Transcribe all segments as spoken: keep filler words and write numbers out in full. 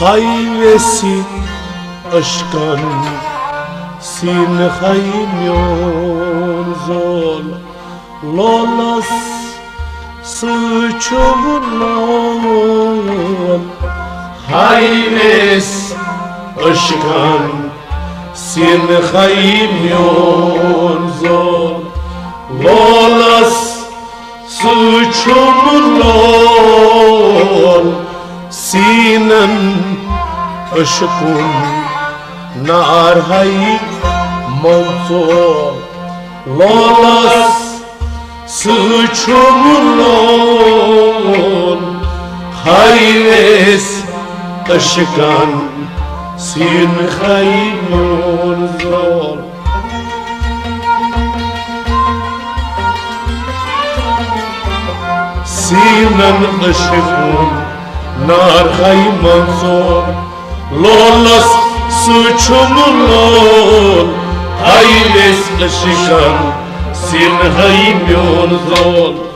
ہاے ویسہِ عشقن سیٖنہٕ ہاے میون زول، لولس سۭتۍ چھُم لول۔ ہاے ویسہِ عشقن سیٖنہٕ ہاے میون زول، لولس سۭتۍ چھُم لول، سیٖنن عشقُن نار ہاے منٛژول۔ لولس سۭتۍ چھُم لول، ہاے ویسہِ عشقن سیٖنہٕ ہاے میون زول۔ سیٖنن عشقُن نار ہاے منٛژول، لولس سۭتۍ چھُم لول، ہاے ویسہِ عشقن سیٖنہٕ ہاے میون زول۔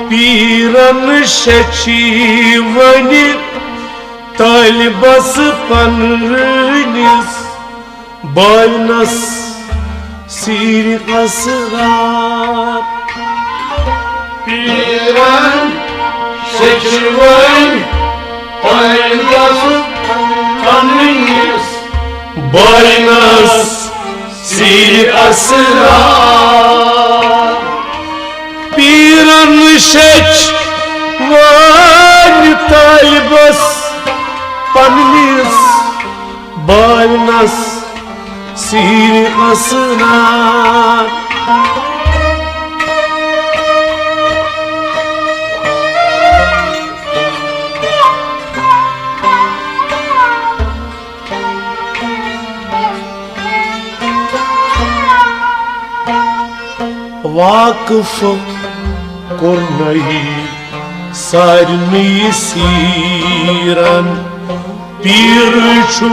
پیرن شچی ونہِ طالبس پننِس بالنس سیٖرِ اسرار۔ پیرن شچی ونہِ طالبس پننِس بالنس سیٖرِ اسرار۔ پیرن شچ وانہِ طالبس پننِس بالنس سیٖرِ اسرار۔ واقف کوٚرنَے سارنٕے سیٖرن، پیٖر چھُ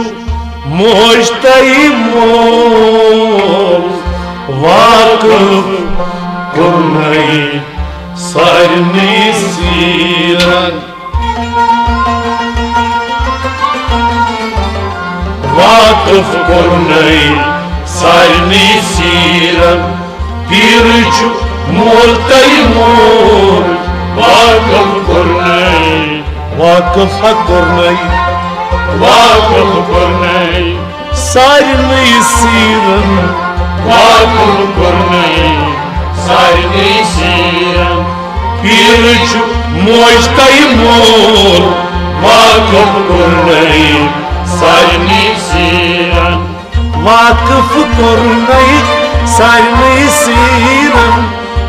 موج تۄہہِ مول۔ واقف کوٚرنَے سارنٕے سیٖرن، واقف کوٚرنَے سارنٕے سیٖرن، پیٖر چھُ مول تۄہہِ مول۔ واقف کوٚرنَے، واقف ہا کوٚرنَے، واقف کوٚرنَے سارنٕے سیٖرن، واقف کوٚرنَے سارنٕے سیٖرن۔ پیٖر چھُ موج تۄہہِ مول، واقف کوٚرنَے سارنٕے سیٖرن، واقف کوٚرنَے سارنٕے سیٖرن۔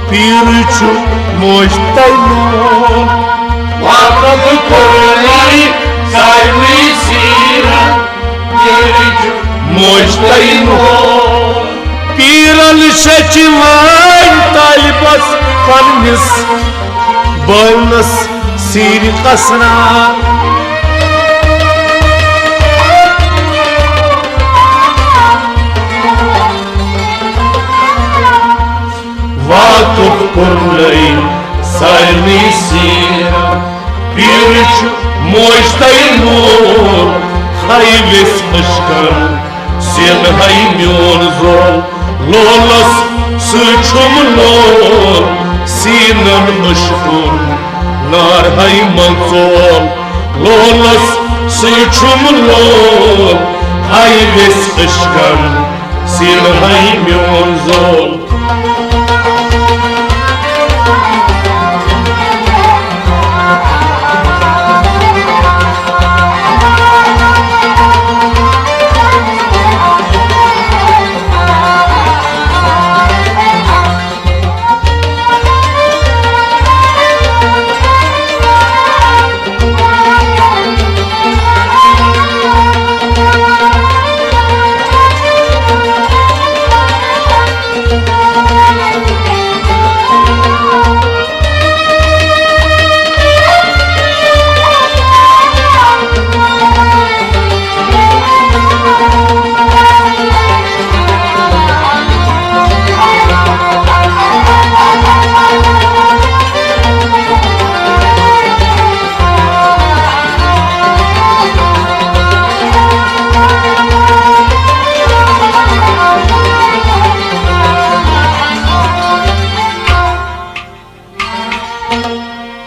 پیٖر چھُ موج تۄہہِ مول، واقف کوٚرنَے سارنٕے سیٖرن۔ پیٖر چھُ موج تۄہہِ مول۔ پیٖرن شچہِ وانہِ طالبس پننِس بالنس سیٖرِ اسرار۔ واقف کوٚرنَے سارنٕے سیٖرن، پیٖر چھُ موج تۄہہِ مول۔ ہاے ویس عشقن سیل ہاے میون زول، لولس سۭتۍ چھُم لول، سیٖنن عشقُن نار ہاے منٛز ژول۔ لولس سۭتۍ چھُم لول، ہاے ویس عشقن سیل ہاے میون زول۔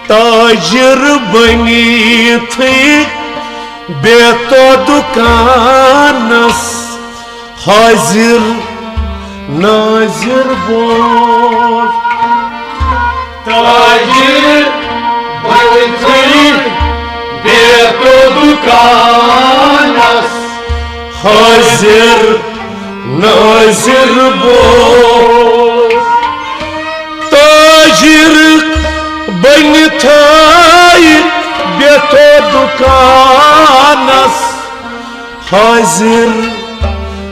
تاجر بنیتھٕے بیتو دُکانس، حاضر ناظر بوز۔ تاجر بنیتھٕے بیتو دُکانس، حاضر ناظر بوز۔ تاجر بنیتھٕے بیتو دُکانس، حاضر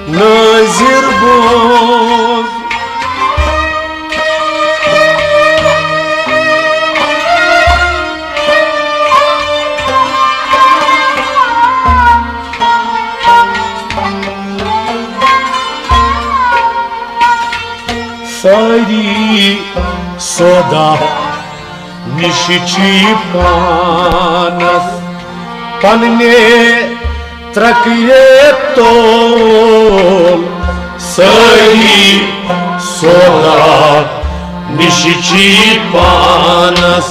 ناظر بوز۔ سٲری سودا نِش چھی پانس پننہِ ترکرِ تول۔ سٲری سودا نِش چھی پانس،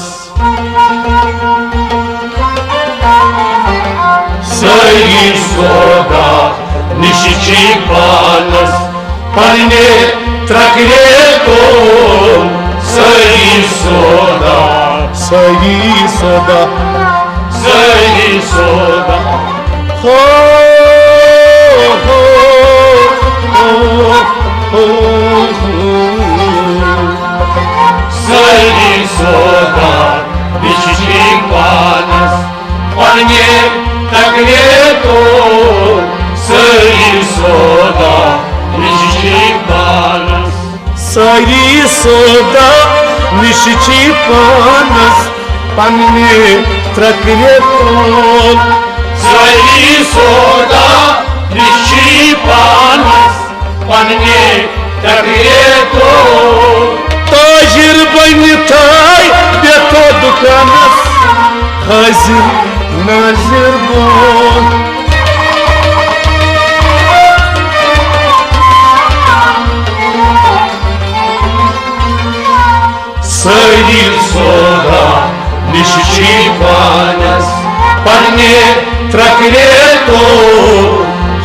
سٲری سودا نِش چھی پانس پننہِ ترکرِ تول۔ سٲری سودا، سٲری سودا، سٲری سودا۔ ہو، ہو، ہو، ہو، ہو۔ سٲری سودا نِش چھی پانس پننہِ تکلیفو۔ سٲری سودا نِش چھی پانس، سٲری سودا نِش چھی پانس پننہِ تکلیفو۔ سٲری سودا نِش چھی پانس پننہِ تکلیفو۔ تاجر بنیتھٕے بیتو دُکانس، حاضر ناظر بوز۔ سٲری سودا نِش چھی پانس پننہِ تکلیفو۔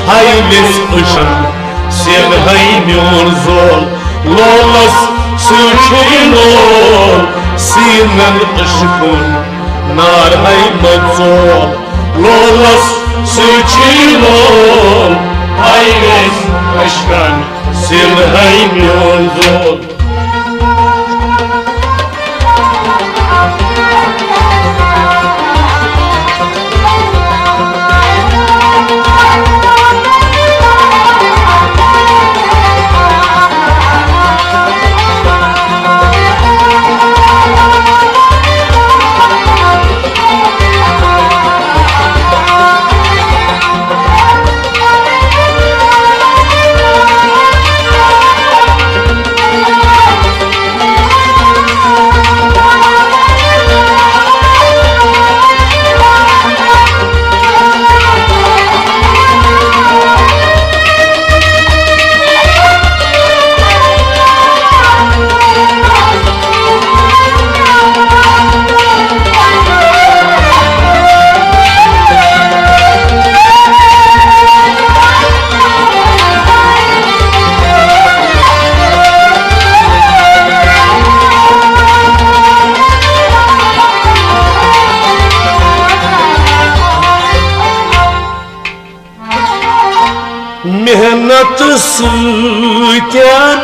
ہاے ویس عشقن سیل ہاے میون زول، لولس سۭتۍ چھُ یہِ لول، سیٖنن عشقُن نار ہاے منٛز ژول۔ لولس سۭتۍ چھُ یہِ لول، ہاے ویس عشقن سیل ہاے میون زول۔ محنت سۭتۍ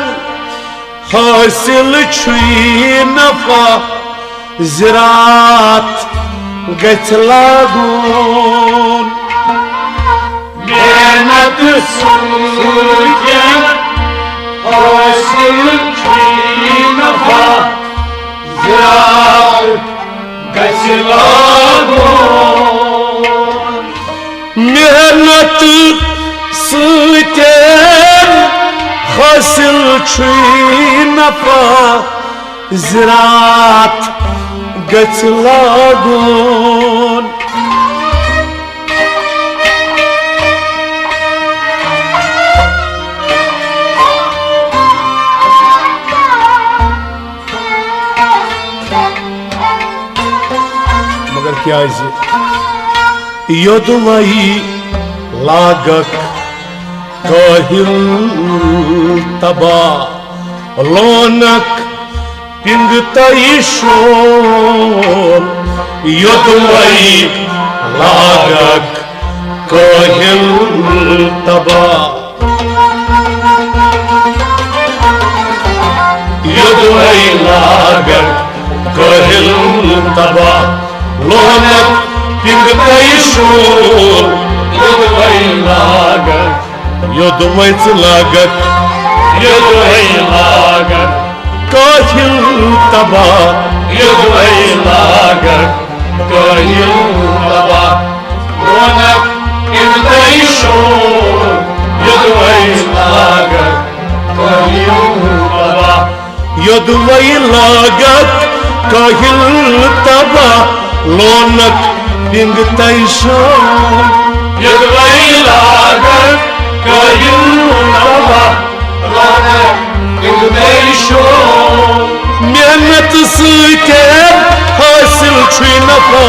حٲصِل چھُے نفع، زِراعت گژھِ لاگُن۔ محنت سۭتۍ حٲصِل چھُے نفع، زِراعت گژھِ لاگُن۔ محنت سۭتۍ حٲصِل چھُے نفع، زِراعت گژھِ لاگُن۔ مگر کیازِ؟ یوٚدوَے لاگکھ کٲہِل تباہ، لونکھ پِنٛگہٕ تہٕ شول۔ یوٚدوَے لاگکھ کٲہِل تباہ، یوٚدوَے لاگکھ کٲہِل تباہ، لونکھ پِنٛگہٕ تہٕ شول۔ یوٚدوَے لاگکھ، یوٚدوَے ژٕ لاگکھ، یوٚدوَے لاگکھ کٲہِل تباہ، یوٚدوَے لاگکھ کٲہِل تباہ، لونکھ پِنٛگہٕ تہٕ شول۔ یوٚدوَے لاگکھ کٲہِل تباہ، یوٚدوَے لاگکھ کٲہِل تباہ، لونکھ پِنٛگہٕ تہٕ شول۔ یوٚدوَے لاگکھ کٲہِل تباہ، لونکھ پِنٛگہٕ تہٕ شول۔ محنت سۭتۍ حٲصِل چھُے نفع،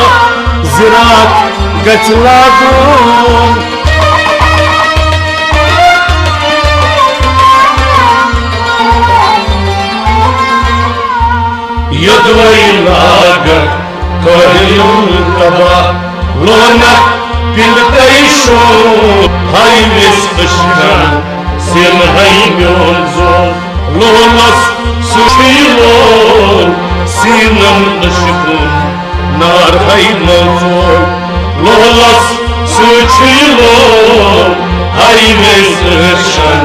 زِراعت گژھِ لاگُن۔ یوٚدوَے لاگکھ کٲہِل تباہ، لونکھ پِنٛگہٕ تہٕ شول۔ ہاے ویس عشقن سیٖنہٕ ہاے میون زول، لولس سُہ چھُے لول، سیٖنن عشقُن نار ہاے منظور۔ لولس سُہ چھُے لول، ہاے ویس عشقن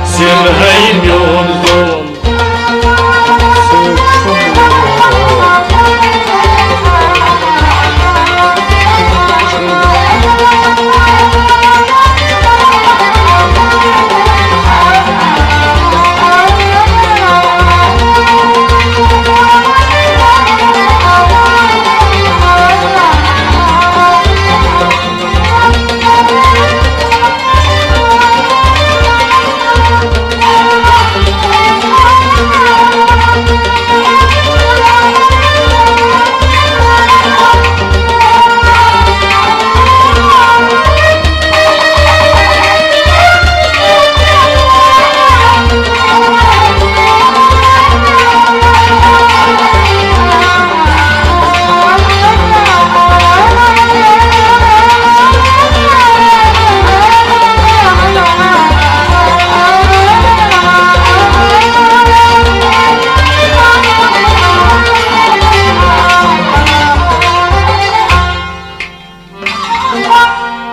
سیٖنہٕ ہاے میون زول۔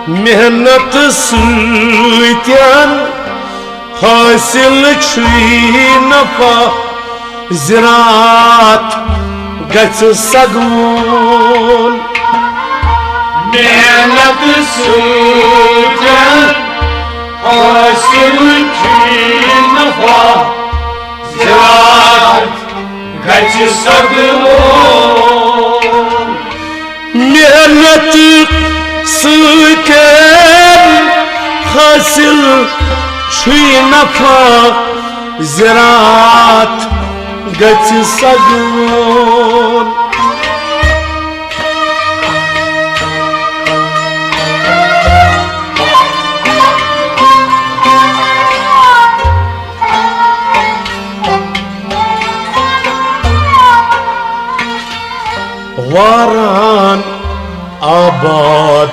محنت سۭتۍ حٲصِل چھُے نفع، زِراعت گژھِ سگوٗن۔ محنت سۭتۍ حٲصِل چھُے نفع، زِراعت گژھِ سگوٗن۔ محنت سۭتۍ حٲصِل چھُے نفع، زِراعت گژھِ سگوٗن۔ واران آباد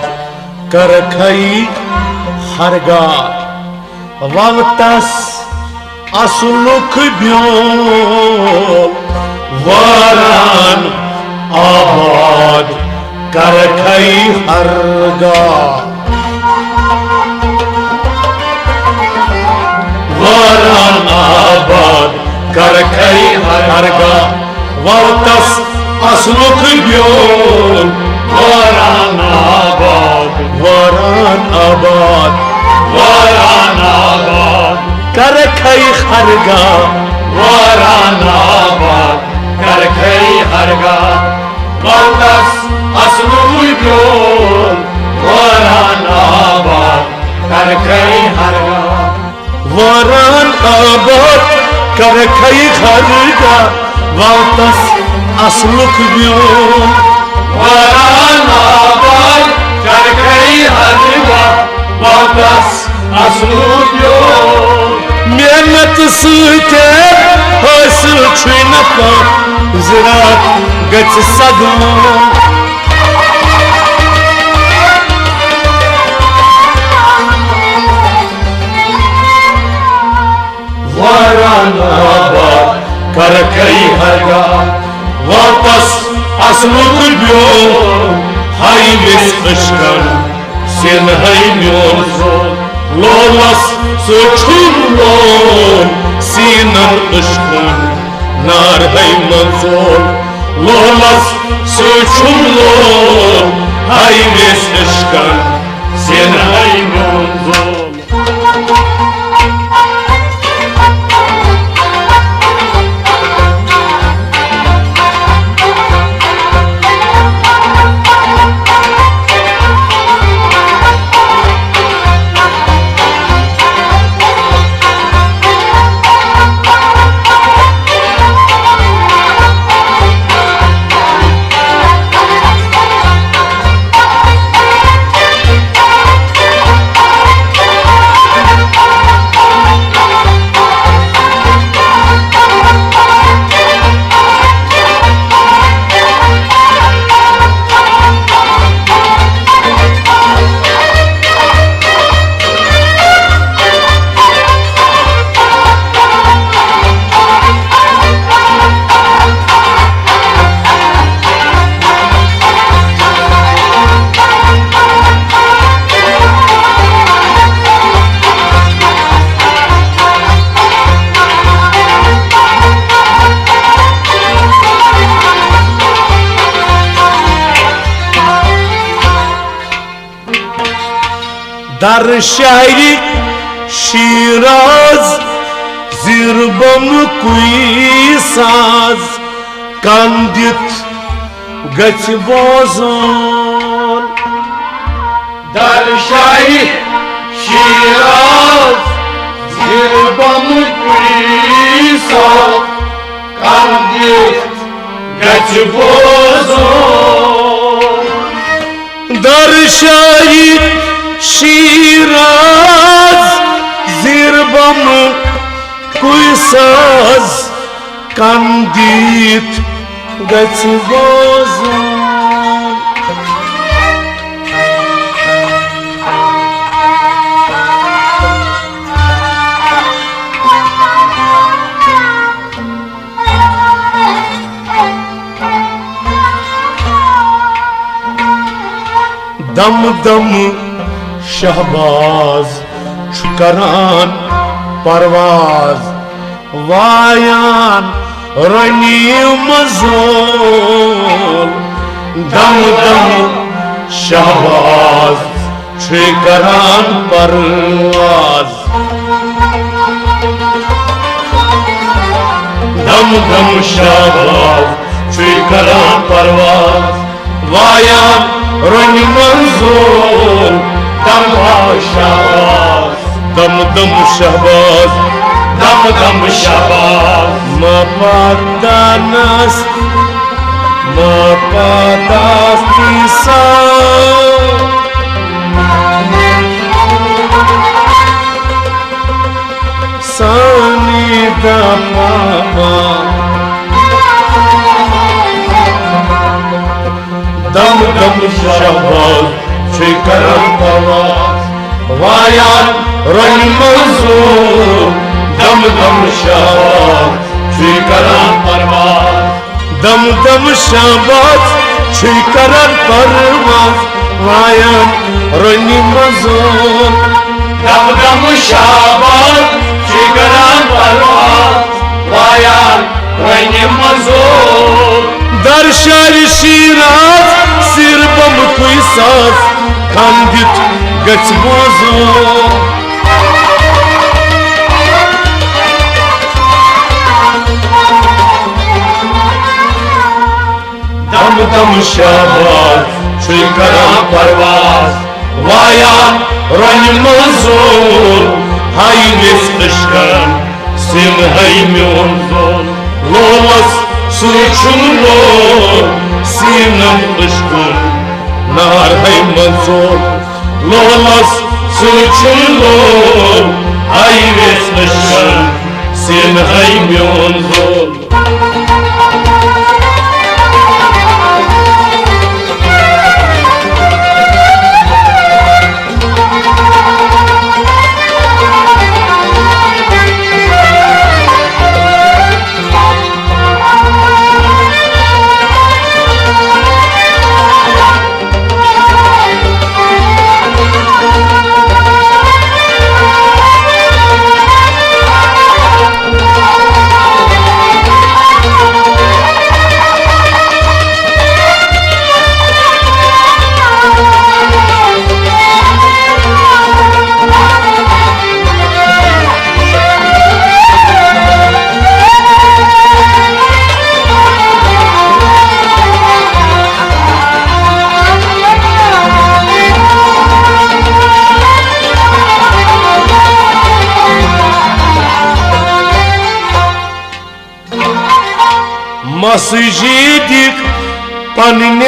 کرکھے ہرگاہ، وَلہٕ تَس اَصلُک بیول وٲران آباد کَرکھَے ہرگاہ۔ وٲران آباد کَرکھَے ہرگاہ۔ وَلہٕ تَس اَصلُک بیول وٲران آباد۔ وٲران آباد۔ وٲران آباد۔ کَرکھَے ہرگاہ۔ وٲران آباد کَرکھَے ہرگاہ۔ وَلہٕ تَس اَصلُک بیول وٲران آباد کَرکھَے ہرگاہ۔ وٲران آباد کَرکھَے ہرگاہ، وَلہٕ تَس اَصلُک بیول۔ وٲران آباد کَرکھَے ہرگاہ، وَلہٕ تَس اَصلُک بیول۔ محنت سۭتۍ حٲصِل چھُے نہٕ کانٛہہ، زِراعت گژھِ سدلہٕ۔ وٲران آباد کَرکھَے ہرگاہ، وَلہٕ تَس اَصلُک بیول۔ ہَے ویٚژھِ عشقَن سیٖنہٕ ہَے میون زول۔ لولَس سۭتۍ چھُم لول، سیٖنَن عشقَن نار ہَے منظول۔ لولَس سۭتۍ چھُم لول، ہَے ویٚژھِ عشقَن سیٖنہٕ ہَے میون زول۔ در شاعری شیراز، زیربم کوئی ساز، کن دِتھ گژھِ بوزُن۔ در شاعری شیراز، زیربم کوئی ساز، کن دِتھ گژھِ بوزُن۔ در شاعری شیراز، زیربم کوئی ساز، کن دِتھ گژھِ بوزُن۔ دم دم شہباز چھُ کران پرواز، وایان رنی منظول۔ دم دم شہباز چھُ کران پرواز۔ دم دم شہباز چھُ کران پرواز، وایان رنی منظول۔ دم دم شہباز، دم دم شہباز، دم دم شہباز۔ ما پتہ نس، ما پتہ نس تیسا۔ سانی دپا ما۔ دم دم شہباز چھُ کران پرواز، وایان رنہِ منٛز زوٗ، دم دم شہباز چھُے کران پرواز۔ دم دم شہباز چھُے کران پرواز، وایان رنہِ منٛز زوٗ۔ دم دم شہباز چھُے کران پرواز، وایان رنہِ منٛز زوٗ۔ در شارِ شیراز سِر بمکُے ساز، کھن دِتھ گژھِ بوزُن۔ دم دم شہباز چھُے کران پرواز، وایان رنہِ منٛز زوٗ۔ ہاے ویس عشقن سِن ہاے میون زوٗ۔ لولس سۭتۍ چھُم لول، سیٖنن عشقُن نار ہاے منٛز زوٗ۔ لولس سۭتۍ چھُم لول، ہاے ویس عشقن سِن ہاے میون زوٗ۔ مسجدِ پننہِ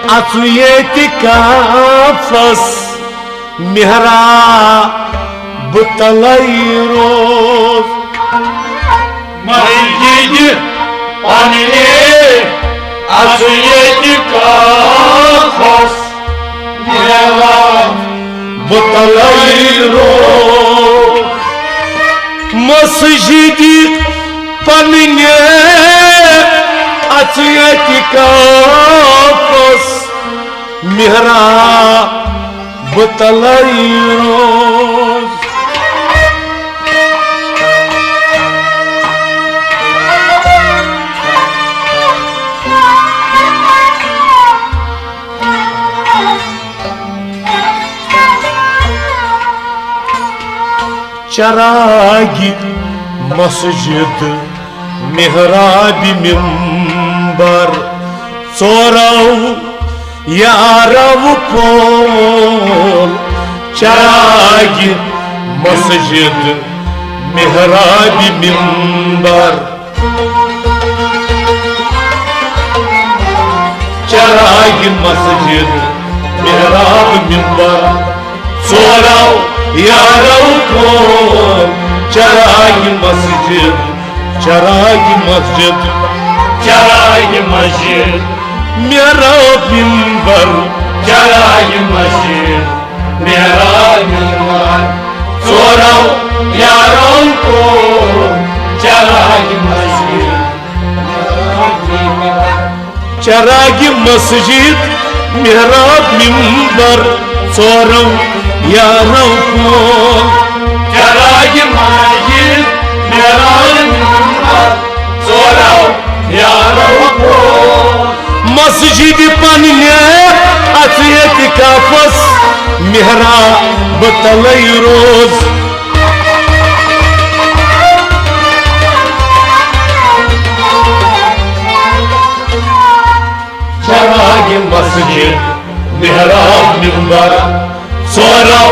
اژُ اعتکافس محراب تلے روز۔ مسجدِ پننہِ اژُ اعتکافس محراب تلے روز۔ مسجدِ پننہِ اژُ اعتکافس محراب تلے روز۔ چراغِ مسجد، محرابِ منبر، ژورو یارو پول۔ چراغِ مسجد، محرابِ منبر، چراغِ مسجد، محراب منبر، ژورو یارو کول۔ چراغِ مسجد، چراغِ مسجد، چراغِ مسجد، محراب منبر، چراغِ مسجد، محراب منبر، ژورو یارو کول۔ چراغِ مسجد، چراغِ مسجد، محراب منبر، ژورو یارو کول۔ چراغِ مسجد، محراب منبر، ژورو یارو کول۔ مسجدِ پننہِ اژُ اعتکافس محراب تلے روز۔ چراغِ مسجد، محراب منبر، ژورو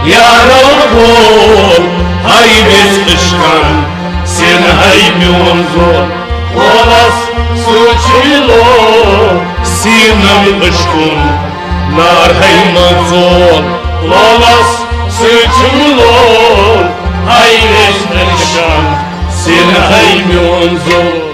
یارو کول۔ ہاے ویس عشقن سِن ہاے میون زول۔ کولس سۭتۍ چھُے لول۔ سیٖنن عشقُن نار ہاے منٛز زول۔ کولس سۭتۍ چھُم لول۔ ہاے ویس عشقن سِن ہاے میون زول۔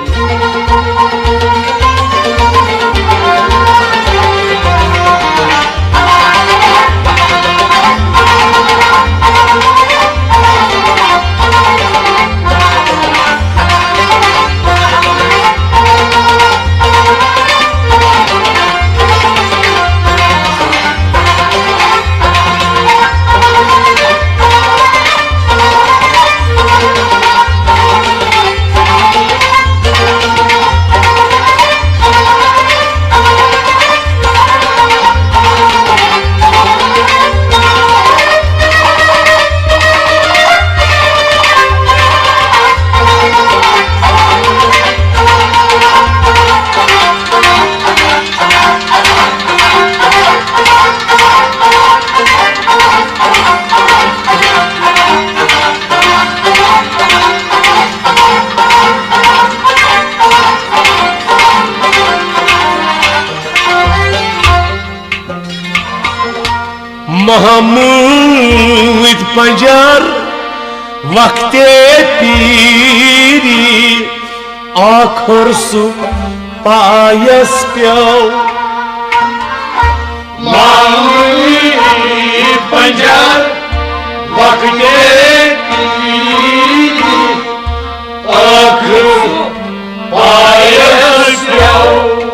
محمود پنجر وقتِ پیٖری، ٲخٕر سُہ پایَس پیوٚو۔ محمود پنجر وقتِ پیٖری، ٲخٕر سُہ پایَس پیوٚو۔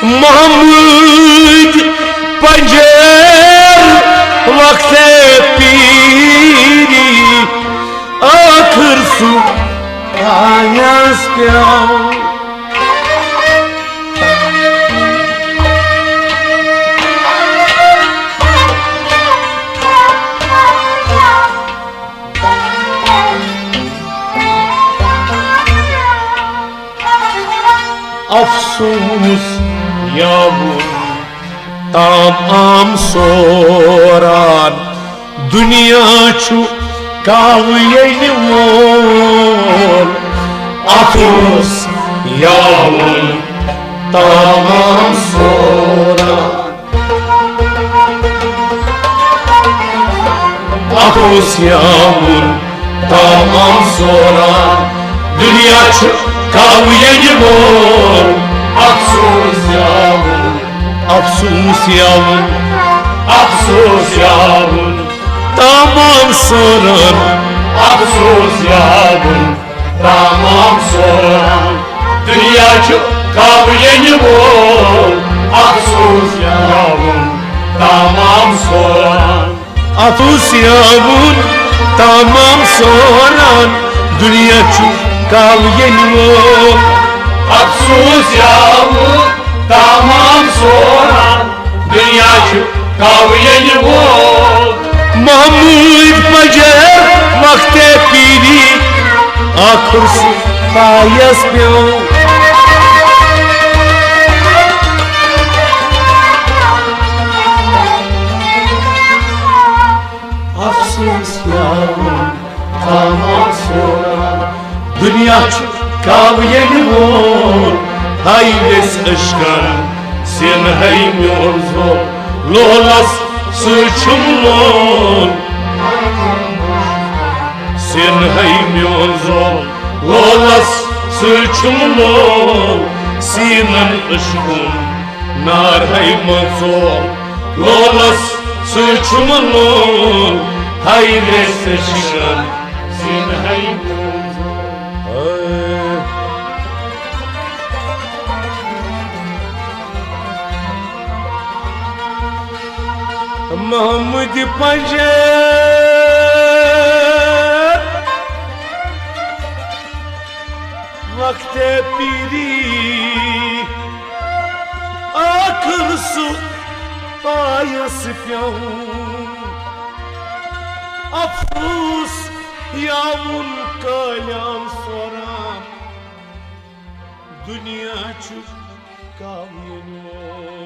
محمود پنجر وقتِ پیٖری، ٲخٕر سُہ پایَس پیوٚو۔ افسوس یاوُن تام عام سوران، دُنیا چھُ کاوٕ ییٚلہِ وول۔ افسوس یاوُن تام عام سوران، افسوس یاوُن تام عام سوران، دُنیا چھُ کاوٕ ییٚلہِ وول۔ افسوس یاوُن، افسوس یاوُن، افسوس یاوُن تام عام سوران، افسوس یاوُن تام عام سوران، دُنیا چھُ کاوٕ ییٚلہِ وول۔ افسوس یاوُن تام عام سوران، افسوس یاوُن تام عام سوران، دُنیا چھُ کاوٕ ییٚلہِ وول۔ افسوس یاوُن تام عام سوران، دُنیا چھُ کاوٕ ییٚلہِ وول۔ محمود پنجر وقتِ پیٖری، ٲخٕر سُہ پایَس پیوٚو۔ افسوس یاوُن تام عام سوران، دُنیا چھُ کاوٕ ییٚلہِ وول۔ ہاے ویس عشقن سیٖنہٕ ہَے میون زول، لولس سۭتۍ چھُم لول۔ سیٖنہٕ ہَے میون زول، لولس سۭتۍ چھُم لول۔ سیٖنن عشقُن نار ہَے مہ ژول، لولس سۭتۍ چھُم لول۔ ہاے ویس عشقن سیٖنہٕ ہَے میون زول۔ محمود پنجر وقتِ پیٖری، ٲخٕر سُہ پایَس پیوٚو۔ افسوس یاوُن کٲلیان سوران، دُنیا چھُ کاوٕ ییٚلہِ وول۔